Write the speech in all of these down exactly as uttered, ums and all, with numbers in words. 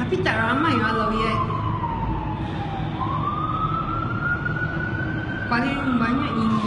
Tapi tak ramai walau ya. Paling banyak ini.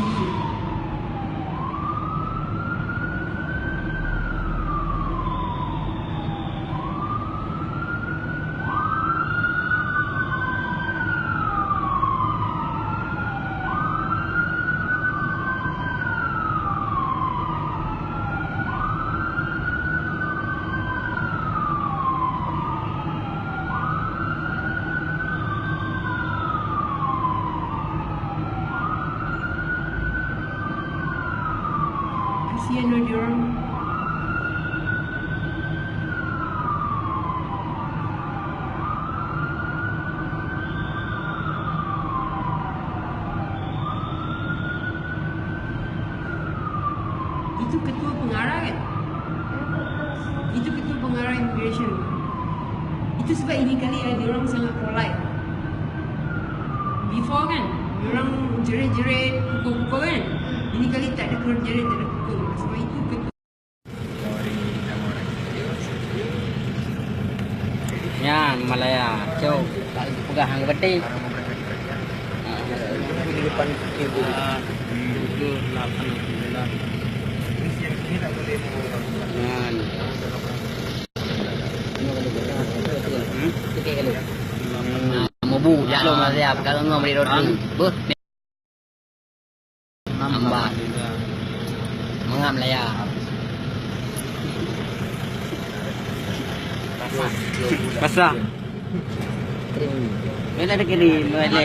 Kasihan loh diorang. Itu ketua pengarah kan? Itu ketua pengarah immigration. Itu sebab ini kali, eh, diorang sangat polite. Before kan, diorang jerit-jerit, pukul-pukul kan. Ini kali tak ada jerit, tak ada pukul. Sebab itu ketua Nyan Malaya, cok, tak peugah hang geupeuteh. Di depan pintu. Nyan. Hmm? Mubu, jak lom Malaya, peugah ngon beri roti. Beuh. Amban. Mangat Malaya. Pasah. Bila ada kiri, bila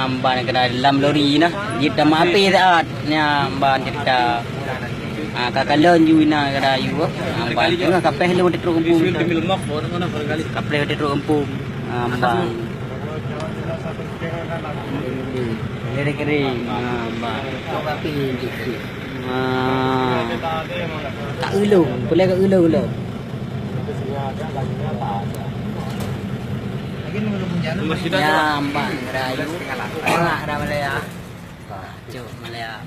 amban kena dalam lori nah. Kita mapi saat nya amban cerita. Ah, ka kalon ju ina kada yu. Amban tengah kapeh lu di truk kampung. Kapeh di truk kampung. Amban. Kering-kering. Ha, bah. Tok api ni sikit. Ha. Tak ulung, boleh ke ulung-ulung? Ya, ambang rayu. Tengah dah boleh ya. Bah, cuk boleh ya.